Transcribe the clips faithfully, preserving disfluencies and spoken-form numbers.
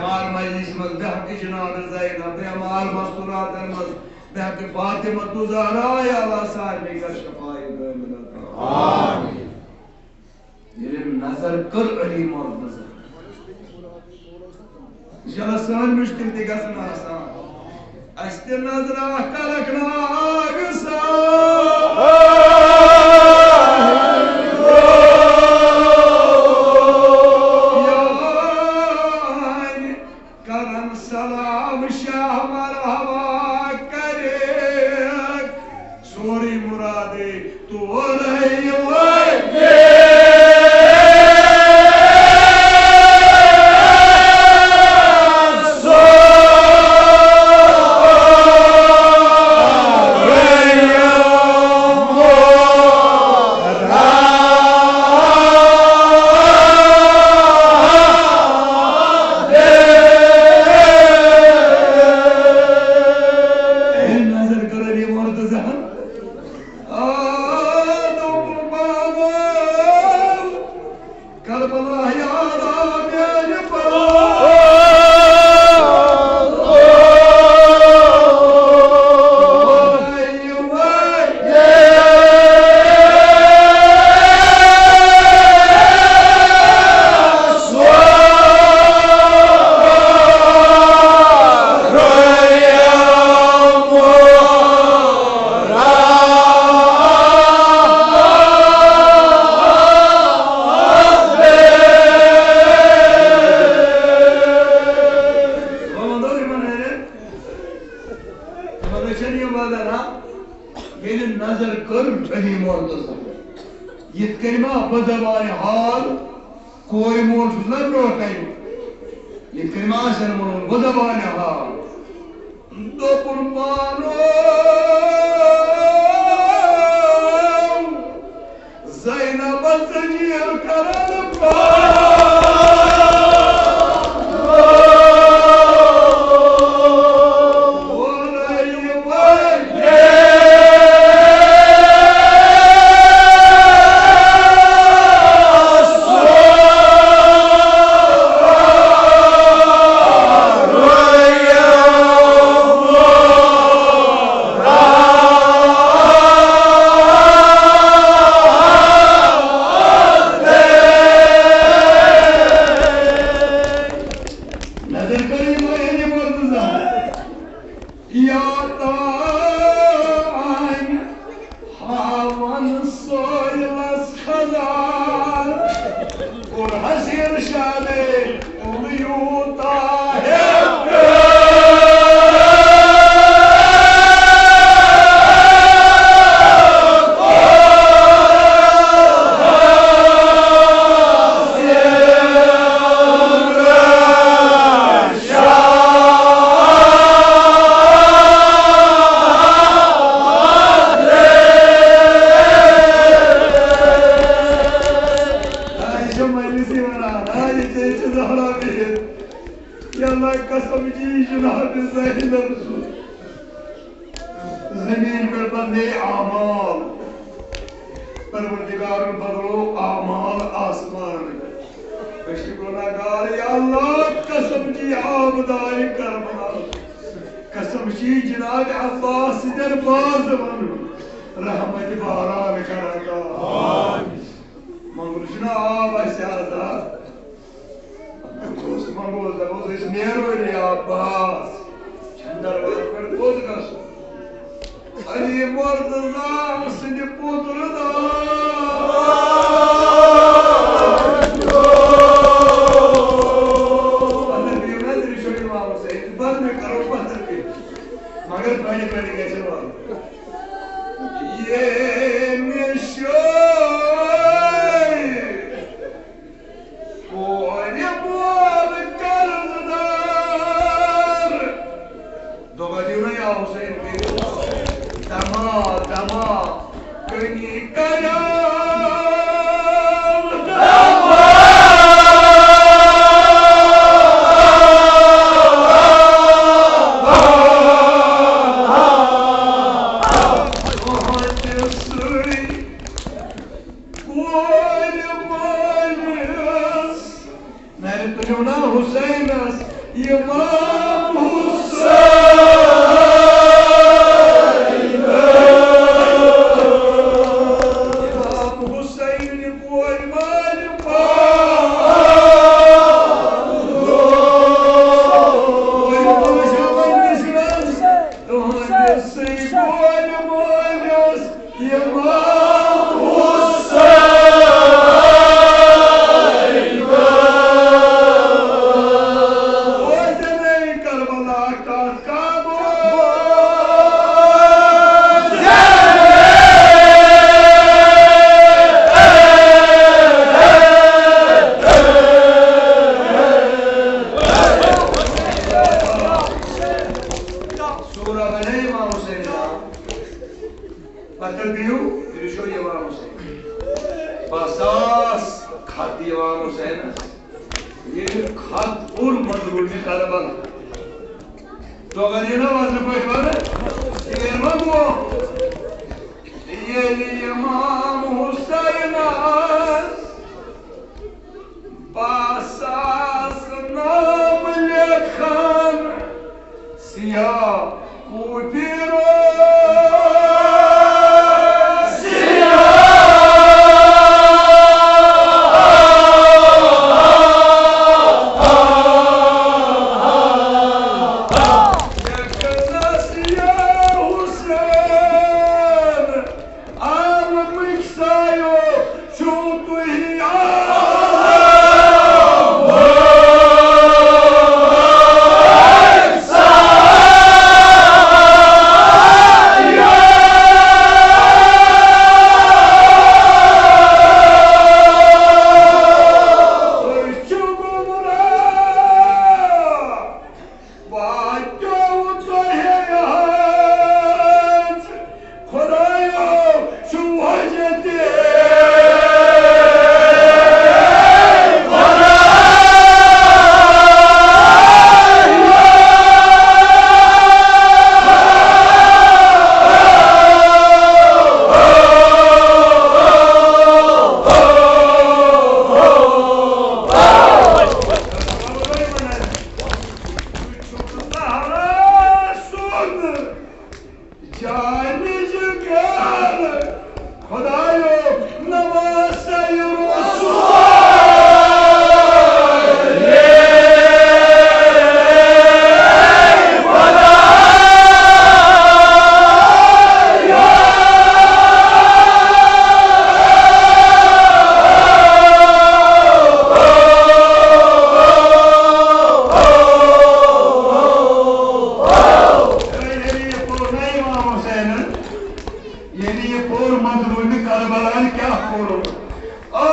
بیمار مجلس منٛز، بحق جناب زینب، بیمار مستوراتن منٛز، بحق فاطمہ الزہرا، یا اللہ سارنٕے کر شفایہِ کاملہ عطا۔ آمین۔ ییٚلہِ نظر کٔر علی مرتضی، انشاءاللہ سٲنۍ مشکل تہِ گژھن آسان۔ اَسہِ تہِ نظرا کرکھ ناگ سان۔ یعنی کرن سلام شاہ مرحبا کرکھ۔ سورُے مرادے تورے یِوان۔ نظر کرو علی مرتضی۔ آ، دوٚپُن بابا، کربلا یاد آو میانہِ بابا۔ ییٚلہِ نظر کٔر علی مرتضی، یِتھ کٔنۍ ما بہٕ زبانہِ حال، کوے مول چھُس نہ برونٛہہ کنہِ، یِتھ کٔنۍ ما آسن ووٚنمُت بہٕ زبانہِ حال۔ دوٚپُن پانو زینب ژٔجیٖر کرن پانو۔ نظر کٔرِو یِمن ہٕنٛدِ مرتضی۔ یا تام ہاوان سٲیلس خزان، کوٚر حسین شاہ نے کُن یوٗتاہ ہیوٚر۔ آز چھِ مجلسٕے وَنان، آز چھِ، چھِ زہرا بِہِتھ۔ یا اللہ قسم جی جناب زینب سُنٛد۔ زمین پہ بدلے اعمال، پروردگارن بدلو اعمال آسمان۔ أسۍ چھِ گناہگار، یا اللہ قسم جی آبدار کربلا، قسم جی جناب عباس سٕنٛدٮ۪ن بازمن رحمت باران کران۔ منگُن چھُنہ آب اَسہِ آسان۔ دوست منگوس، دپوس، أسۍ نیرو یہِ عباس۔ چھَنہٕ دروازٕ پٮ۪ٹھ کوٚت گژھُن؟ علی مرتضی سٕنٛدِ پُترٕ دار۔ پتھر پیٚیِو نہ تیٚلہِ چھُ امام حسین، پتہٕ مےٚ کرو پتھر پیٚیِو۔ مگر پننہِ پننہِ گژھِ وَنُن۔ ییٚمہِ شٲعرِ کورِ مول قرضدار۔ دۄبہ دِیِو نا یا حسین پیٚیِو۔ دما دما کنی کران۔ امام حسین، امام حسین کورِ مالہِ پاک، تُہٕنٛدِسٕے کورِ مٲلِس امام حسین۔ توتہِ نَے کربلا کتھ کابو۔ سورہ بنے امام حسین ناو۔ پتہٕ دِیِو، تیٚلہِ چھُ یِوان حسین۔ بہٕ ساس خط یِوان حسینس۔ ییٚلہِ خط کوٚر مظلومِ کربلا۔ تو اگر یہِ نہ وزنہٕ پٲٹھۍ وَنہٕ، یہِ گٔے ما گوٚو؟ ییٚلہِ امام حسینس بہٕ ساس نام لیکھان، سیاہ کوٗپی روز۔ لیکھان سیاہ حسین۔ عالمٕکۍ سایو چھِو تُہی عالم۔ تُہۍ چھِو گمراہ۔ واتیو تۄہہِ حظ، خۄدایو چھُ وۄنۍ تہِ۔ زہرا سُنٛد جانٕچ گٔر، خۄدایو نواز سَے رسول۔ یعنی یہِ پوٚر مظلومِ کربلاہن کیٛاہ کوٚرُن؟ آ،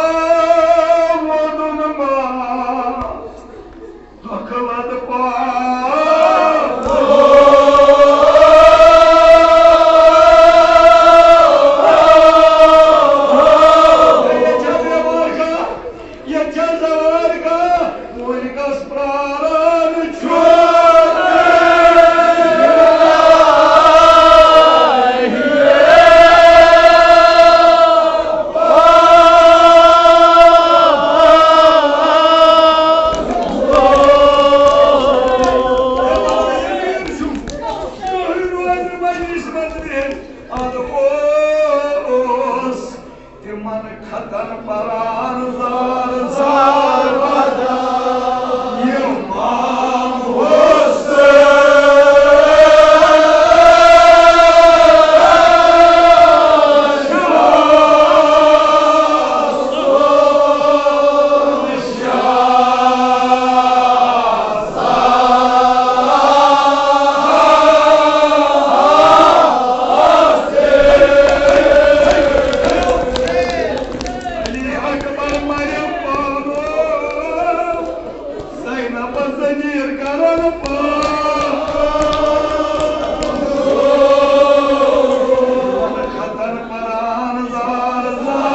ووٚنُن ما، دۄکھٕ لد پا۔ ییٚتہِ چھا بیمار کانٛہہ؟ ییٚتہِ چھا زوال کانٛہہ؟ مٲلکس پراران چھُ۔ تِمن خطن پران زار زار ودا۔ امام حسین۔ علی اکبر مریم پانو، زینب زنیر کرن پانو، ختن پران زار زار۔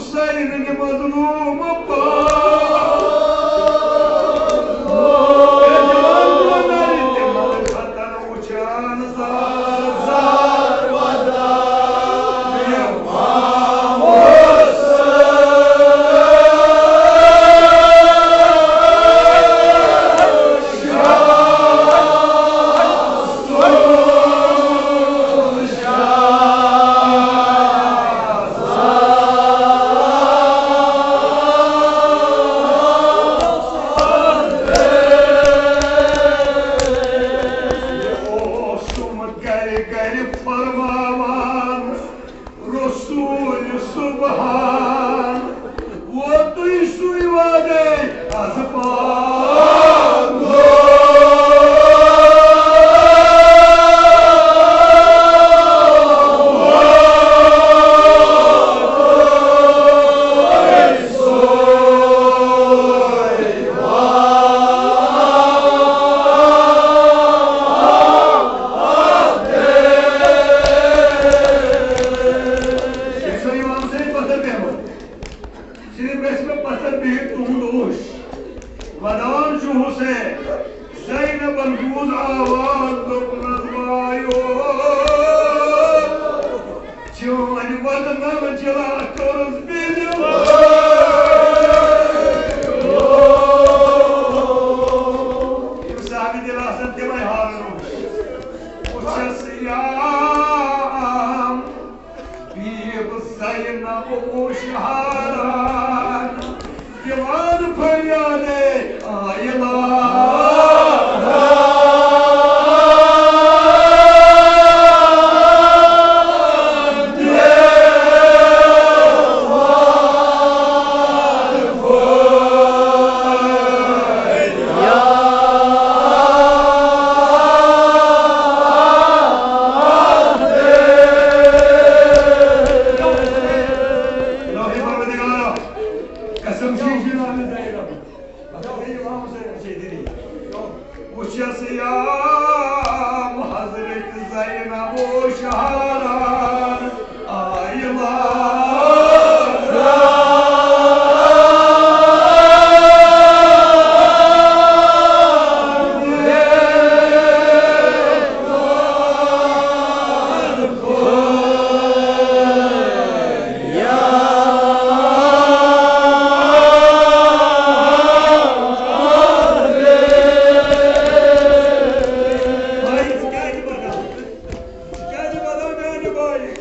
حسین مظلوم پاک۔ اوسُم گرِ گرِ فرماوان رسول سبحان، ووتُے سُے وعدے از پاک۔ صرف گژھِ مےٚ پتھر بِہِتھ تُہُنٛد اوش۔ ودان چھُ حسین۔ زینبن بوٗز آواز، دوٚپنس، "وایو، چٲنۍ ودنم جلا کٔرٕس بِدِل۔" یِم صاحبِ دِل آسن، تِمے ہارن اوش۔ بہٕ چھَس یام بیب زینب اوش ہاران، دِوان فریادے، آ الہ۔ الہی پروردگارا، قسم چھُے جناب زینب۔ مطلب، ہے، امام حسین، حسین دِلی۔ وٕچھس یا حضرت زینب و شہران آیہِ بھائی، ژٕ کیٛازِ بدان؟ ژٕ کیٛازِ بدان میانہِ بھاے؟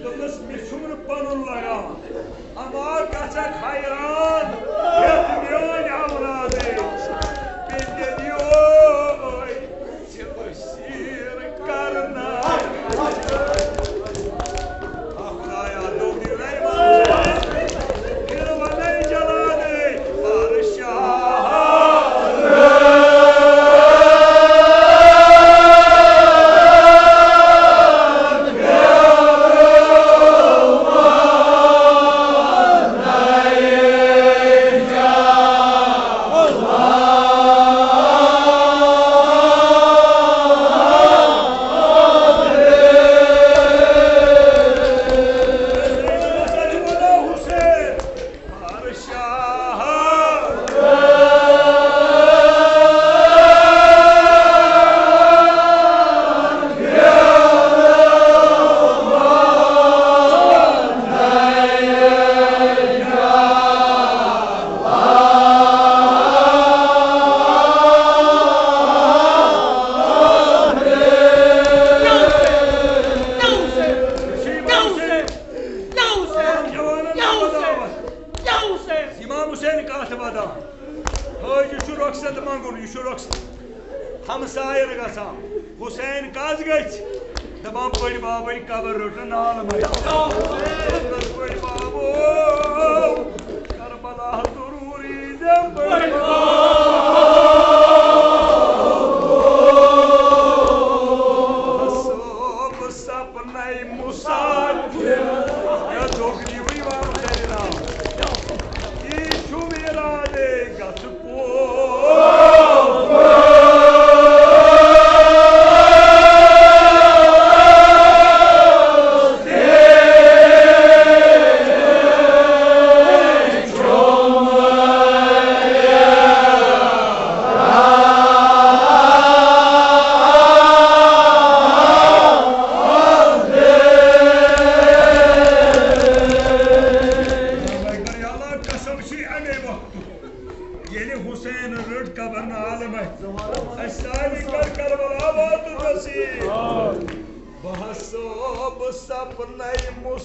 دوٚپنس، مےٚ چھُم نہٕ پنُن لگان۔ اما گژھکھ حیران، یتھ میٲنۍ اولادے۔ بیٚیہِ کیٛاہ دِیو؟ ژےٚ أسیٖر کرنہٕ۔ آ خدایا، دوٚپنی رحمان، پھر ونے جلالے، بادشاہ۔ امام حسین کتھ ودان۔ ہے، یہِ چھُ رۄخصت منٛگُن، یہِ چھُ رۄخصت۔ ہمساین گژھان۔ حسین کس گژھِ؟ دپان، بٔڈۍ بابٕنۍ قبر رٔٹنہٕ نالہٕ منٛز۔ بٔڈۍ بابو، کربلا ضروٗری دِ بٔڈۍ بابو۔ صٲب سپنَے مُسافِر۔ یا دھوکہٕ دیٖوٕے وارٕ کَرِ ناو۔ یی چھُم اِرادے گژھٕ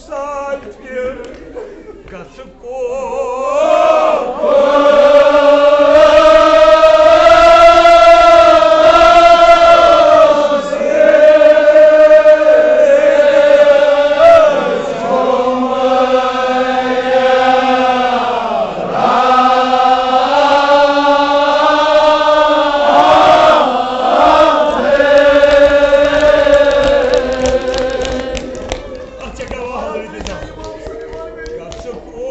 سالکہِ گژھٕ کو۔ اچھا، کیٛاہ حضرت صاحب؟ گژھٕ کو۔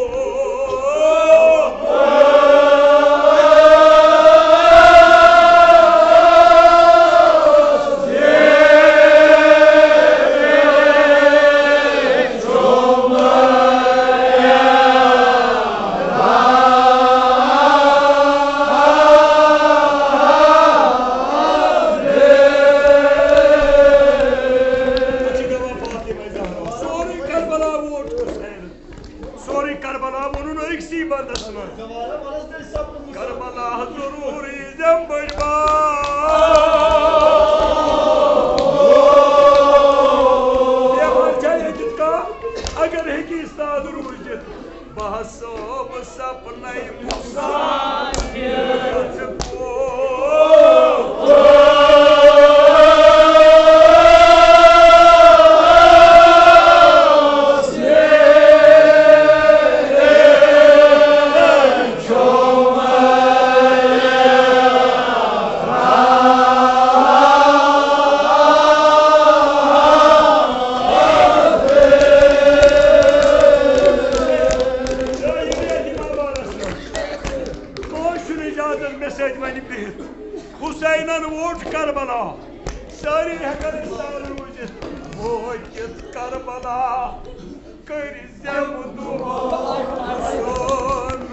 سورُے کربلا ووت حسینَس۔ سورُے کربلا ووٚنُن أکسٕے بندس منٛز۔ کربلا ضروٗری زٮ۪م بٔڑۍ بب۔ بیمار چھا ییٚتیُک کانٛہہ؟ اگر ہیٚکہِ استاد روٗزِتھ، بہٕ ہسا صٲب سپنَے مُسافِر۔ کٲنٛسہِ چھُنہٕ اجازت مےٚ سۭتۍ وۄنۍ بِہِتھ۔ حسینن ووٚٹ کربلا۔ سٲری ہٮ۪کن أسۍ سان روٗزِتھ۔ وٲتِتھ کربلا کٔرۍ زٮ۪م دۄہ حسین۔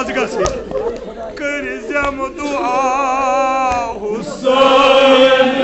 گژھِ۔ کٔرۍ زٮ۪م دُعا حسین۔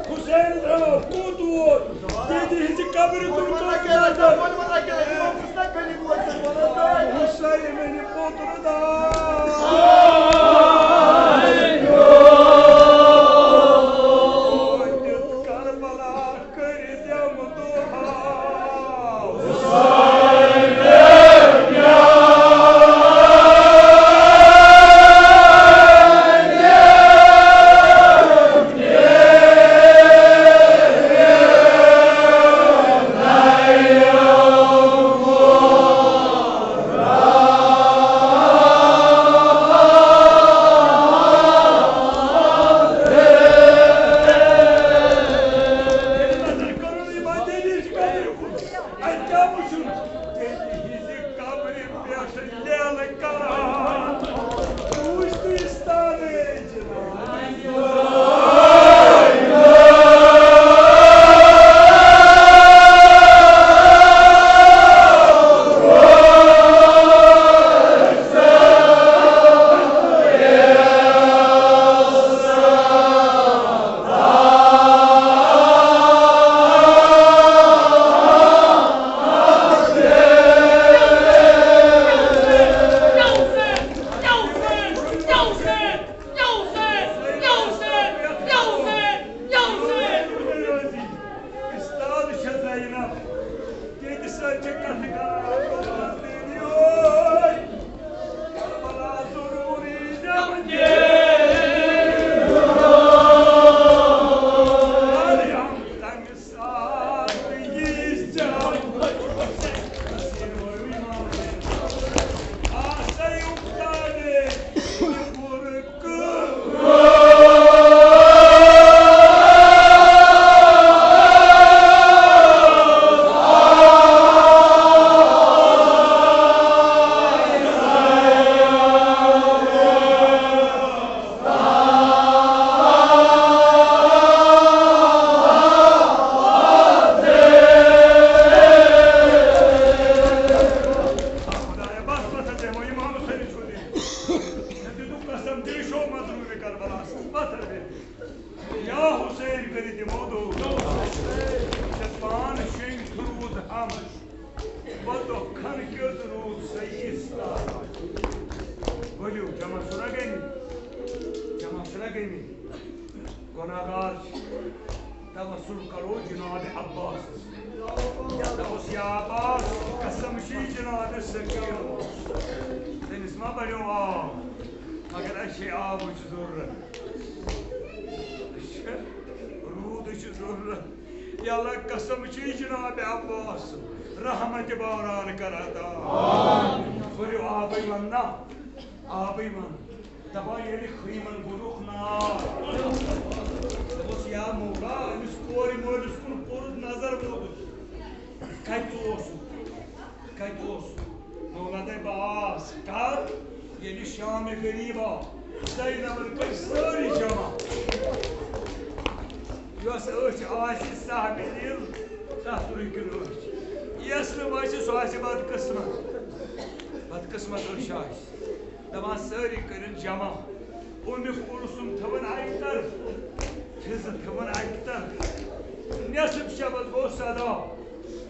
حسین درٛاو کوٚت ووت؟ دِدِ ہٕنٛزِ قبرِ کُن کوٚت نظر؟ حسین پُتر دا۔ کربلا۔ اَتہِ کیٛاہ وٕچھُن؟ تیٚلہِ ہِنٛزِ قبرِ پٮ۪ٹھ لیلہٕ کران۔ وٕچھ تہٕ یہِ ستارٕ۔ استاد چھےٚ زینب، تِہنٛدِ سۭتۍ چھِ کتھٕ کران۔ کربلا ضروٗری زٮ۪وَن۔ مریم تمہِ ساتہٕ ییٖژ زٮ۪و۔ آسے اُکتاوے۔ مےٚ دیُتُکھ قسم، تیٚلہِ شو مظلوٗمِ کربلاہس منٛز پتھر بیٚہتھ۔ یا حسین کٔرِتھ یِمو دود۔ ژےٚ پانہٕ شیٚنگۍ روٗد ہم، بہٕ دۄہ کھنہٕ کیُتھ روٗد سعید ستار۔ ؤلِو، جمع چھُنا گٔمٕتۍ؟ جمع چھُنا گٔمٕتۍ؟ گۄناہگار چھِ۔ توسل کرو جناب عباسس۔ دوٚپُس، یا عباس، قسم چھی جناب سکیٖنَس۔ تٔمِس ما بنیو آب، مگر اَسہِ چھے آبٕچ ضروٗرت۔ اَسہِ چھِ روٗدٕچ ضروٗرت۔ یا اللہ، قسم چھی جناب عباس۔ رحمت باران کر عطا۔ ؤلِو آبٕے وَن نا، آبٕے وَن۔ دَپان ییٚلہِ خٕیمَن گوٚنُکھ نار۔ دوٚپُس، یا مولا، أمِس کورِ مٲلِس کُن پوٚرُتھ نظر ووتُس۔ کَتہِ اوسُکھ؟ کَتہِ اوسُکھ؟ مولا دَپہِ، بہٕ آس۔ کَر؟ ییٚلہِ شامِ غریٖب آو، زینبَن کٔرۍ سٲری جمع۔ یۄس أچھ آسہِ صاحبِ دِل، تَتھ رُکہِ أچھ۔ یَس نہٕ وَسہِ، سُہ آسہِ بدقٕسمت۔ بدقٕسمت أچھ آسہِ۔ دَپان سٲری کٔرِن جمع۔ اُمہِ کُلثوم تھٲوٕن اَکہِ طرفہٕ، فِضہٕ تھٲوٕن اَکہِ طرفہٕ۔ نٮ۪صٕف شبَس گوٚو صدا۔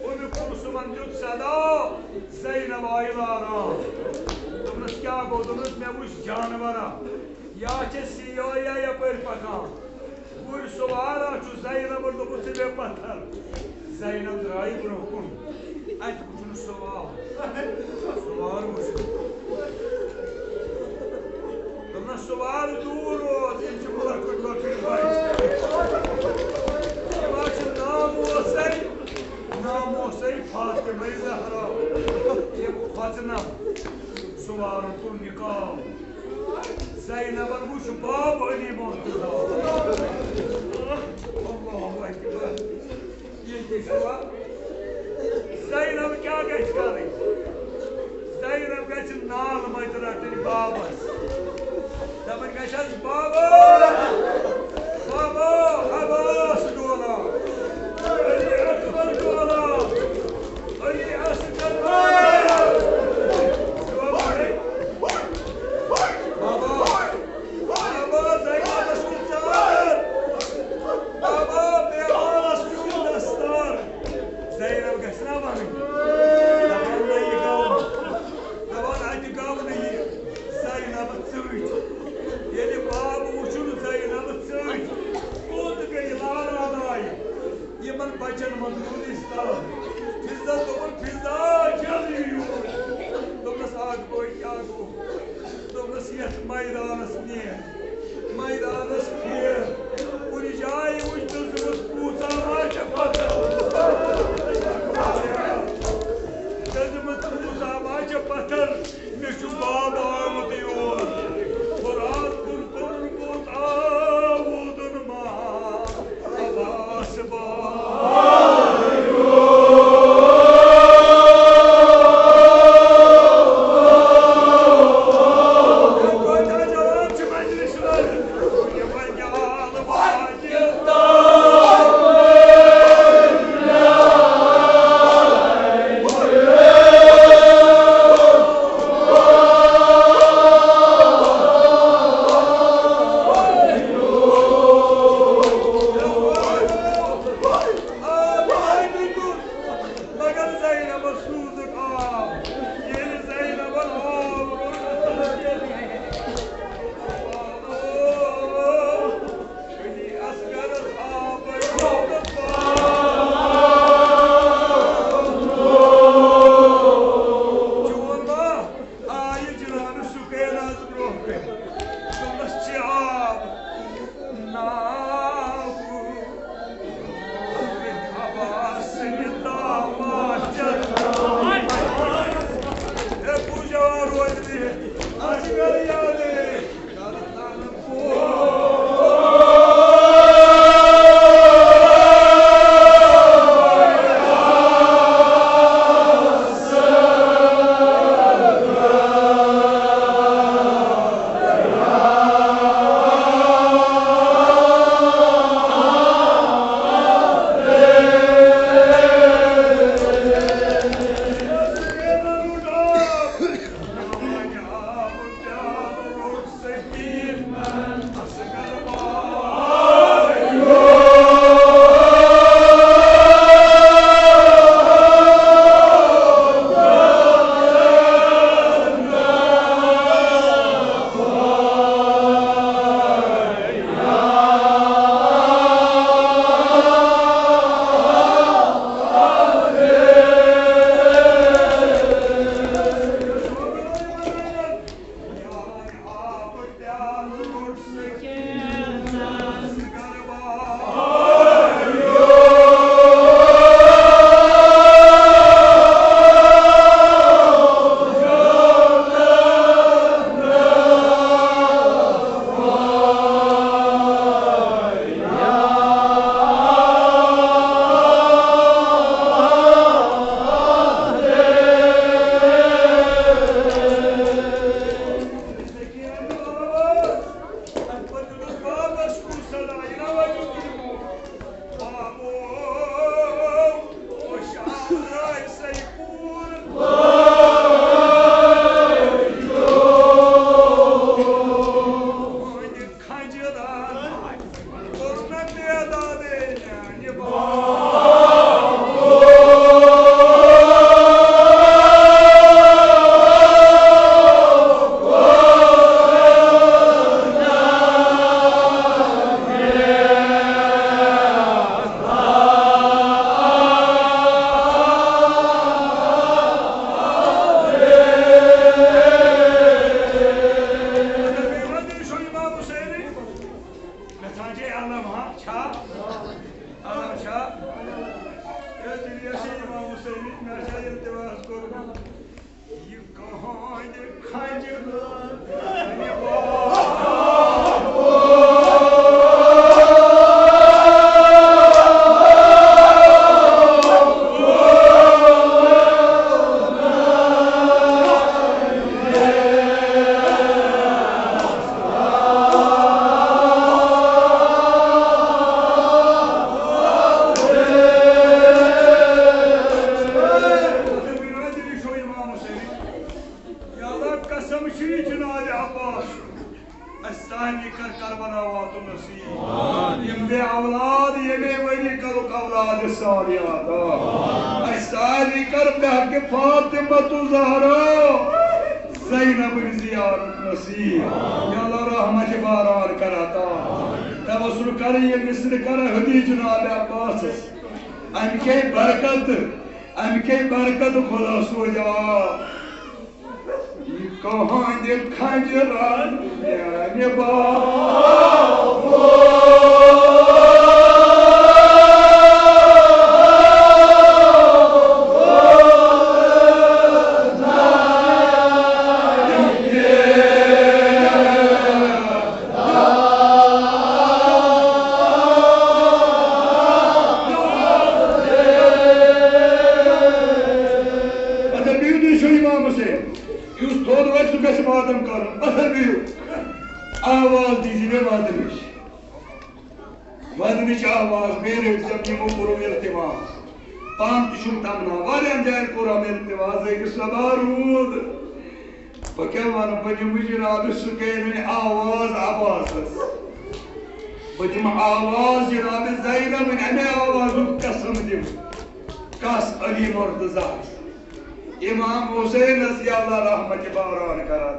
اُمہِ کُلثومَن دیُت صدا، زینب آیہِ لاران۔ دوٚپنَس، کیٛاہ گوٚو؟ دوٚپنَس، مےٚ وٕچھ جانوَرا، یا چھےٚ سیاہ یا یَپٲرۍ پَکان۔ گُرۍ سوارا چھُ زینبَن دوٚپمُت، ژٕ بیٚہہ پَتھَر۔ زینب درٛایہِ برٛونٛہہ کُن۔ اَتہِ وُچھُن سوار۔ سوار وُچھُن۔ دوٚپنَس، سوار دوٗر روز، یِم چھِ لۄکٕٹۍ لۄکٕٹۍ بَچہِ۔ یِم حظ چھِ ناموسَے، ناموسَے فاطمہ زہرا۔ یِم کھۄژنَم۔ سوارَن کوٚر نِکاح۔ زینبَن وُچھ باب علی مرتضیٰ۔ اللہ اکبر۔ ییٚتہِ چھُوا؟ زینب کیٛاہ گژھِ کَرٕنۍ؟ زینب گژھِ نال مَتہِ رَٹٕنۍ بابَس۔ دَپٕنۍ گژھٮ۪س، بابا، بابا، عباس ڈولان، علی اکبر ڈولان، علی اصغر ڈولان۔ بابا، بابا، زینبَس کیُتھ ژار۔ بابا، بیمارَس کیُتھ دستار۔ زینب گژھِ نا وَنٕنۍ۔ دَپان نہ یہِ گوٚو نہٕ۔ دَپان اَتہِ گوٚو نہٕ یہِ۔ زینب ژٔج۔ ییٚلہِ باب وُچھُن زینب ژٔج، کوٚت گٔے لارا لایہِ؟ یِمَن بَچَن منٛز روٗد اِستار۔ فِضَس دوٚپُن، فِضا، جلدی یور۔ دوٚپنَس، اَکھ بٲے، کیٛاہ گوٚو؟ دوٚپنَس، یَتھ مٲدانَس نیر، مٲدانَس پھیر، کُنہِ جایہِ وٕچھ دٔزمٕژ پوٗژا ما چھےٚ پَتہٕ۔ امام حسین، مےٚ چھا التماس کوٚرمُت، یہِ کٕہٕنۍ کھنٛجہِ یا اللہ، قسم چھُ یہِ جناب عباس۔ اَسہِ سارنٕے کر کربلا واتُن نصیب۔ یِم بے اولاد، ییٚمے ؤری کرُکھ اولاد صالح عطا۔ اَسہِ سارنٕے کر بحق فاطمہ الزہرا زینب زیارت نصیب۔ یا اللہ، رحمت باران کر عطا۔ توسل کر، یہِ مصر کر حدیث جناب عباسس۔ اَمہِ کے برکت، اَمہِ کے برکت خدا سوزا۔ یہِ کٕہٕنٛدِ کھنجرن میانہِ باپو۔ اچھا، بِہِو تُہۍ چھِو امام حسین۔ یُس تھوٚد وَسہِ، سُہ گژھِ ماتم کرُن۔ اَتھن بِہِو۔ آواز دیٖزِ مےٚ وَدنٕچ۔ وَدنٕچ آواز، بیٚیہِ رٔٹۍ زٮ۪م یِمو کوٚرُم التماس۔ پانہٕ تہِ چھُم تمنا، واریاہن جاین کوٚرُم التماس، زٲگِس نبا روٗد۔ بہٕ کیٛاہ وَنہٕ، بہٕ دِمہٕ جناب سُکینٕنۍ آواز عباسس۔ بہٕ دِمہٕ آواز جناب زینبٕنۍ، اَمے آوازُک قسم دِمہٕ۔ کس علی مرتضیٰ؟ امام حسینس یا اللہ رحمت باران کران۔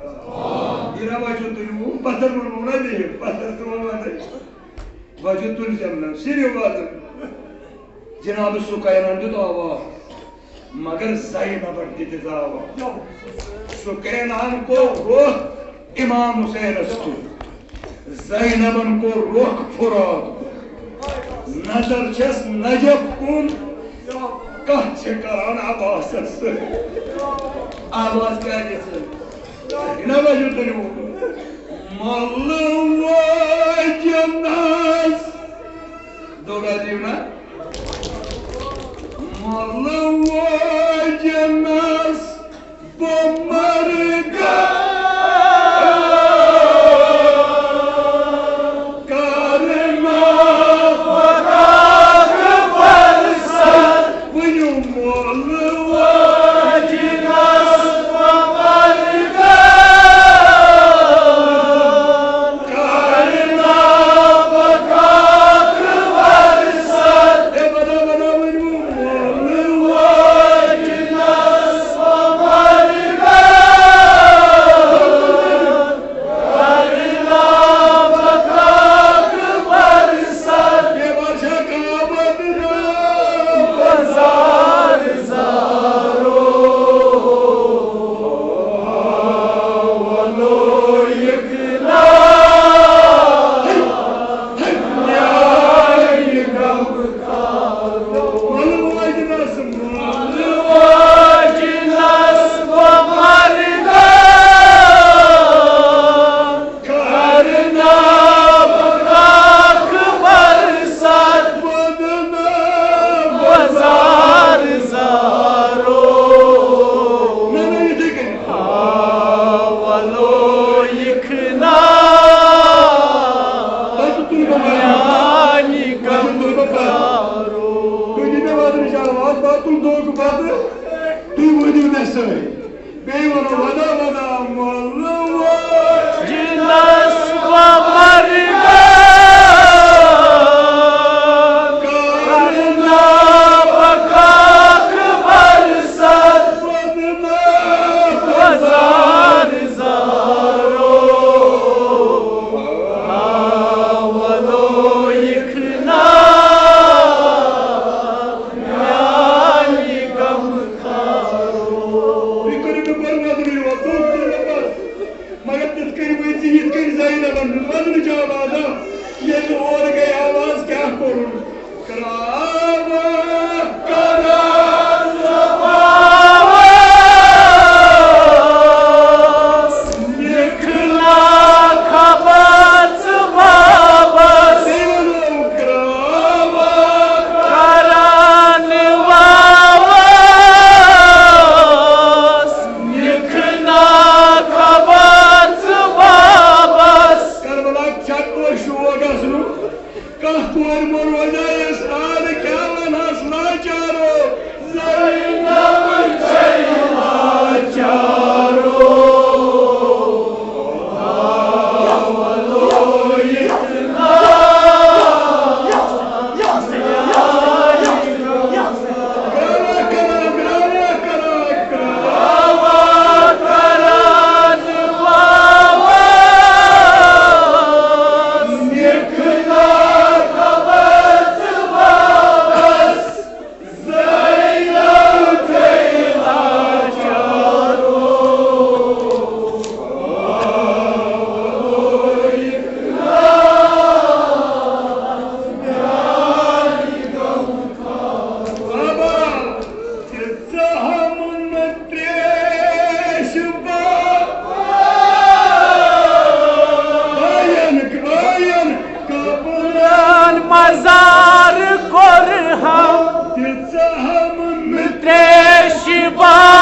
یہِ نہ وجہ تُلِو، پتھر ووٚنمو نہ بیٚیہِ، پتھر تہِ ووٚنمو نہ۔ وجہ تُلزٮ۪م نہ، صرف واتُن۔ جناب سُکینن دیُت آواز، مگر زینبن تہِ دِژ آواز۔ سُکینن کوٚر رخ امام حسینس کُن۔ زینبن کوٚر رخ فرات کُن۔ نظر چھس نجف کُن، کتھ چھِ کران عباسس سۭتۍ۔ آواز کیٛاہ دِژ؟ یہِ نہ وجہ تُلِو۔ مۄلہٕ وٲجِنَس۔ دوٚگا دِیِو نا؟ مۄلہٕ وٲجِنَس بہٕ مرگا۔ کرنا فراق فرصت۔ ؤنِو مۄلہٕ وٲجِنَس بہٕ مرگا۔ کرنا فراق فرصت۔ اے بنا بنا ؤنِو مۄلہٕ وٲجِنَس بہٕ مرگا۔ کرنا فراق فرصت۔ بازار زارو۔ نہ، نہ، یِتھَے کٔنۍ۔ آ، ولو یِکھنا۔ پتہٕ تُلہٕ بہٕ پتہٕ۔ میانہِ پتہٕ تُلہٕ بہٕ پتہٕ۔ غمخارو۔ تُہۍ دِیِو مےٚ وَدنٕچ آواز، پتہٕ تُل دوٚگ پتہٕ۔ تُہۍ ؤنِو مےٚ سۭتۍ۔ بیٚیہِ وَنو وَدا وَدا مۄلہٕ وٲجِنَس بہٕ مرگا۔ کرنا فراق فرصت۔ بازار زارو۔ آ، ولو یِکھنا۔ میانہِ غمخارو۔ تُہۍ کٔرِو مےٚ گۄڈٕ وَدنٕے یوت، تُہۍ کٔرِو مےٚ پَتہٕ۔ مگر تِتھ کٔنۍ ؤنۍ زِ یِتھ کٔنۍ زینبن دیُت وَدنٕچ آواز۔ تریش با